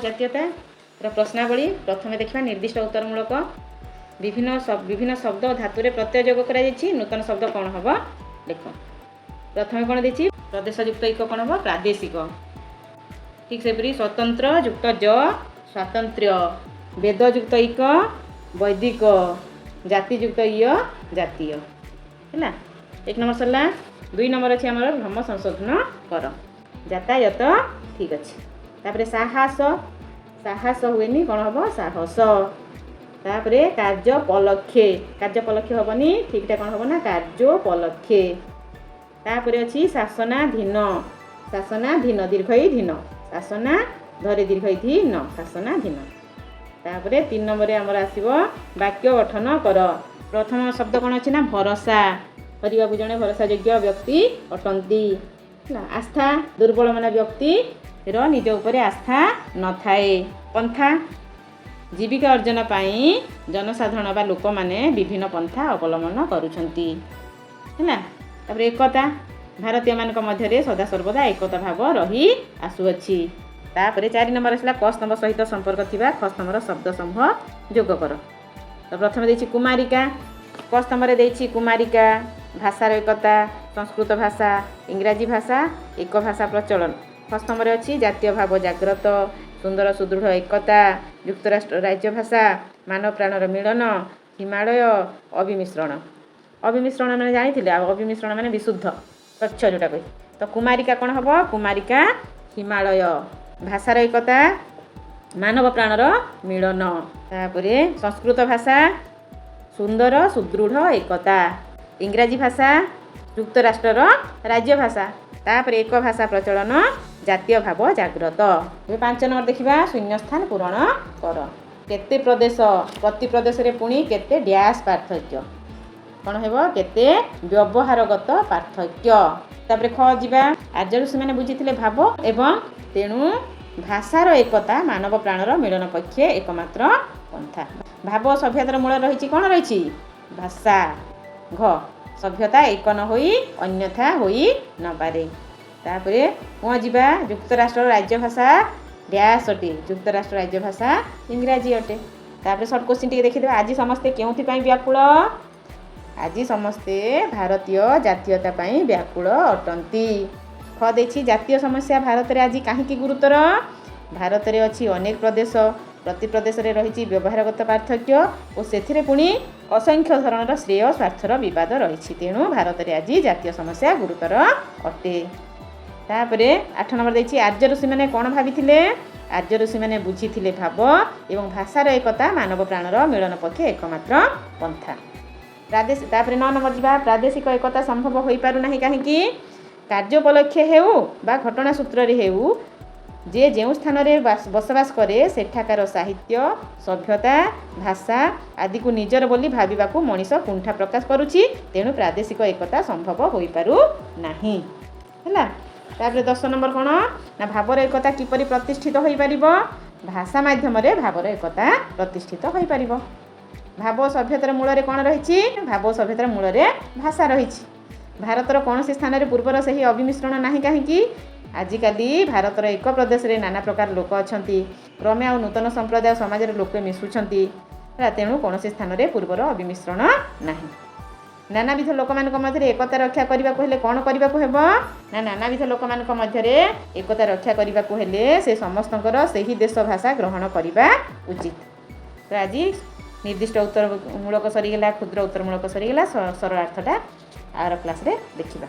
ଜାତୀୟତାର ପ୍ରଶ୍ନାବଳୀ। ପ୍ରଥମେ ଦେଖିବା ନିର୍ଦ୍ଦିଷ୍ଟ ଉତ୍ତରମୂଳକ। ବିଭିନ୍ନ ଶବ୍ଦ ଓ ଧାତୁରେ ପ୍ରତ୍ୟୟ ଯୋଗ କରାଯାଇଛି, ନୂତନ ଶବ୍ଦ କ'ଣ ହେବ ଲେଖ। ପ୍ରଥମେ କ'ଣ ଦେଇଛି? ପ୍ରଦେଶ ଯୁକ୍ତ ଇକ କ'ଣ ହେବ? ପ୍ରାଦେଶିକ। ଠିକ୍ ସେପରି ସ୍ୱତନ୍ତ୍ର ଯୁକ୍ତ ଜ, ସ୍ୱାତନ୍ତ୍ର୍ୟ। ବେଦ ଯୁକ୍ତ ଇକ, ବୈଦିକ। ଜାତି ଯୁକ୍ତ ଇୟ, ଜାତୀୟ। ହେଲା, 1 ନମ୍ବର ସରିଲା। 2 ନମ୍ବର ଅଛି ଆମର ଭ୍ରମ ସଂଶୋଧନ କର। ଯାତାୟତ ଠିକ୍ ଅଛି। ତାପରେ ସାହସ, ସାହସ ହୁଏନି, କ'ଣ ହେବ? ସାହସ। ତାପରେ କାର୍ଯ୍ୟପଲକ୍ଷେ, କାର୍ଯ୍ୟପଲକ୍ଷେ ହେବନି, ଠିକ୍ଟା କ'ଣ ହେବ ନା କାର୍ଯ୍ୟୋପଲକ୍ଷେ। ତାପରେ ଅଛି ଶାସନାଧୀନ, ଶାସନାଧୀନ ଦୀର୍ଘଇ ଧୀନ, ଶାସନା ଧରେ ଦୀର୍ଘଇ ଧୀ ନ, ଶାସନାଧୀନ। ତାପରେ 3 ନମ୍ବରରେ ଆମର ଆସିବ ବାକ୍ୟ ଗଠନ କର। ପ୍ରଥମ ଶବ୍ଦ କ'ଣ ଅଛି ନା ଭରସା। ହରିବାବୁ ଜଣେ ଭରସାଯୋଗ୍ୟ ବ୍ୟକ୍ତି ଅଟନ୍ତି। ହେଲା, ଆସ୍ଥା, ଦୁର୍ବଳ ମନା ବ୍ୟକ୍ତିର ନିଜ ଉପରେ ଆସ୍ଥା ନଥାଏ। ପନ୍ଥା, ଜୀବିକା ଅର୍ଜନ ପାଇଁ ଜନସାଧାରଣ ବା ଲୋକମାନେ ବିଭିନ୍ନ ପନ୍ଥା ଅବଲମ୍ବନ କରୁଛନ୍ତି। ହେଲା, ତାପରେ ଏକତା, ଭାରତୀୟମାନଙ୍କ ମଧ୍ୟରେ ସଦାସର୍ବଦା ଏକତା ଭାବ ରହି ଆସୁଅଛି। ତାପରେ 4 ନମ୍ବର ଆସିଲା କ ସ୍ତମ୍ଭ ସହିତ ସମ୍ପର୍କ ଥିବା ଖ ସ୍ତମ୍ଭର ଶବ୍ଦ ସମୂହ ଯୋଗ କର। ତ ପ୍ରଥମେ ଦେଇଛି କୁମାରିକା, କ ସ୍ତମ୍ଭରେ ଦେଇଛି କୁମାରିକା, ଭାଷାର ଏକତା, ସଂସ୍କୃତ ଭାଷା, ଇଂରାଜୀ ଭାଷା, ଏକ ଭାଷା ପ୍ରଚଳନ। ଖ ସ୍ତମ୍ଭରେ ଅଛି ଜାତୀୟ ଭାବ ଜାଗ୍ରତ, ସୁନ୍ଦର ସୁଦୃଢ଼ ଏକତା, ଯୁକ୍ତରାଷ୍ଟ୍ର ରାଜ୍ୟ ଭାଷା, ମାନବ ପ୍ରାଣର ମିଳନ, ହିମାଳୟ, ଅବିମିଶ୍ରଣ। ଅବିମିଶ୍ରଣ ମାନେ ଜାଣିଥିଲେ, ଆଉ ଅବିମିଶ୍ରଣ ମାନେ ବିଶୁଦ୍ଧ ସ୍ୱଚ୍ଛ ଯେଉଁଟା କହି। ତ କୁମାରିକା କ'ଣ ହେବ? କୁମାରିକା, ହିମାଳୟ, ଭାଷାର ଏକତା, ମାନବ ପ୍ରାଣର ମିଳନ। ତାପରେ ସଂସ୍କୃତ ଭାଷା, ସୁନ୍ଦର ସୁଦୃଢ଼ ଏକତା, ଇଂରାଜୀ ଭାଷା, ଯୁକ୍ତରାଷ୍ଟ୍ରର ରାଜ୍ୟ ଭାଷା। ତାପରେ ଏକ ଭାଷା ପ୍ରଚଳନ, ଜାତୀୟ ଭାବ ଜାଗ୍ରତ। ଏବେ 5 ନମ୍ବର ଦେଖିବା, ଶୂନ୍ୟସ୍ଥାନ ପୂରଣ କର। କେତେ ପ୍ରଦେଶ, ପ୍ରତି ପ୍ରଦେଶରେ ପୁଣି କେତେ ଡ୍ୟାସ୍ ପାର୍ଥକ୍ୟ, କ'ଣ ହେବ? କେତେ ବ୍ୟବହାରଗତ ପାର୍ଥକ୍ୟ। ତାପରେ ଖ ଯିବା। ଆର୍ଯ୍ୟ ଋଷିମାନେ ବୁଝିଥିଲେ ଭାବ ଏବଂ ତେଣୁ ଭାଷାର ଏକତା ମାନବ ପ୍ରାଣର ମିଳନ ପକ୍ଷେ ଏକମାତ୍ର ପନ୍ଥା। ଭାବ ସଭ୍ୟତାର ମୂଳ ରହିଛି, କ'ଣ ରହିଛି? ଭାଷା। ଘ, ସଭ୍ୟତା ଏକ ନ ହୋଇ ଅନ୍ୟଥା ହୋଇ ନପାରେ। ତାପରେ କୁହ ଯିବା, ଯୁକ୍ତରାଷ୍ଟ୍ରର ରାଜ୍ୟ ଭାଷା ଡ୍ୟାସ୍ ଅଟେ। ଯୁକ୍ତରାଷ୍ଟ୍ର ରାଜ୍ୟ ଭାଷା ଇଂରାଜୀ ଅଟେ। ତାପରେ ସର୍ଟ କୋଶ୍ଚିନ୍ ଟିକେ ଦେଖିଦେବା। ଆଜି ସମସ୍ତେ କେଉଁଥିପାଇଁ ବ୍ୟାକୁଳ? ଆଜି ସମସ୍ତେ ଭାରତୀୟ ଜାତୀୟତା ପାଇଁ ବ୍ୟାକୁଳ ଅଟନ୍ତି। ଖ ଦେଇଛି ଜାତୀୟ ସମସ୍ୟା ଭାରତରେ ଆଜି କାହିଁକି ଗୁରୁତର? ଭାରତରେ ଅଛି ଅନେକ ପ୍ରଦେଶ, ପ୍ରତି ପ୍ରଦେଶରେ ରହିଛି ବ୍ୟବହାରଗତ ପାର୍ଥକ୍ୟ ଓ ସେଥିରେ ପୁଣି ଅସଂଖ୍ୟ ଧରଣର ଶ୍ରେୟ ସ୍ୱାର୍ଥର ବିବାଦ ରହିଛି। ତେଣୁ ଭାରତରେ ଆଜି ଜାତୀୟ ସମସ୍ୟା ଗୁରୁତର ଅଟେ। ତାପରେ 8 ନମ୍ବର ଦେଇଛି ଆର୍ଯ୍ୟ ଋଷିମାନେ କ'ଣ ଭାବିଥିଲେ? ଆର୍ଯ୍ୟ ଋଷିମାନେ ବୁଝିଥିଲେ ଭାବ ଏବଂ ଭାଷାର ଏକତା ମାନବ ପ୍ରାଣର ମିଳନ ପକ୍ଷେ ଏକମାତ୍ର ପନ୍ଥା। ତାପରେ 9 ନମ୍ବର ଯିବା। ପ୍ରାଦେଶିକ ଏକତା ସମ୍ଭବ ହୋଇପାରୁନାହିଁ କାହିଁକି? କାର୍ଯ୍ୟୋପଲକ୍ଷେ ହେଉ ବା ଘଟଣା ସୂତ୍ରରେ ହେଉ, ଯେ ଯେଉଁ ସ୍ଥାନରେ ବସବାସ କରେ ସେଠାକାର ସାହିତ୍ୟ, ସଭ୍ୟତା, ଭାଷା ଆଦିକୁ ନିଜର ବୋଲି ଭାବିବାକୁ ମଣିଷ କୁଣ୍ଠା ପ୍ରକାଶ କରୁଛି। ତେଣୁ ପ୍ରାଦେଶିକ ଏକତା ସମ୍ଭବ ହୋଇପାରୁନାହିଁ। ହେଲା, ତାପରେ 10 ନମ୍ବର କ'ଣ ନା ଭାବର ଏକତା କିପରି ପ୍ରତିଷ୍ଠିତ ହୋଇପାରିବ? ଭାଷା ମାଧ୍ୟମରେ ଭାବର ଏକତା ପ୍ରତିଷ୍ଠିତ ହୋଇପାରିବ। ଭାବ ସଭ୍ୟତାର ମୂଳରେ କ'ଣ ରହିଛି? ଭାବ ସଭ୍ୟତାର ମୂଳରେ ଭାଷା ରହିଛି। ଭାରତର କୌଣସି ସ୍ଥାନରେ ପୂର୍ବର ସେହି ଅବିମିଶ୍ରଣ ନାହିଁ କାହିଁକି? ଆଜିକାଲି ଭାରତର ଏକ ପ୍ରଦେଶରେ ନାନା ପ୍ରକାର ଲୋକ ଅଛନ୍ତି। କ୍ରମେ ଆଉ ନୂତନ ସମ୍ପ୍ରଦାୟ ସମାଜରେ ଲୋକେ ମିଶୁଛନ୍ତି। ହେଲା, ତେଣୁ କୌଣସି ସ୍ଥାନରେ ପୂର୍ବର ଅବିମିଶ୍ରଣ ନାହିଁ। ନାନାବିଧ ଲୋକମାନଙ୍କ ମଧ୍ୟରେ ଏକତା ରକ୍ଷା କରିବାକୁ ହେଲେ କ'ଣ କରିବାକୁ ହେବ ନା ନାନାବିଧ ଲୋକମାନଙ୍କ ମଧ୍ୟରେ ଏକତା ରକ୍ଷା କରିବାକୁ ହେଲେ ସେ ସମସ୍ତଙ୍କର ସେହି ଦେଶ ଭାଷା ଗ୍ରହଣ କରିବା ଉଚିତ। ତ ଆଜି ନିର୍ଦ୍ଦିଷ୍ଟ ଉତ୍ତରମୂଳକ ସରିଗଲା, କ୍ଷୁଦ୍ର ଉତ୍ତରମୂଳକ ସରିଗଲା। ସରଳାର୍ଥଟା ଆର କ୍ଲାସ୍ରେ ଦେଖିବା।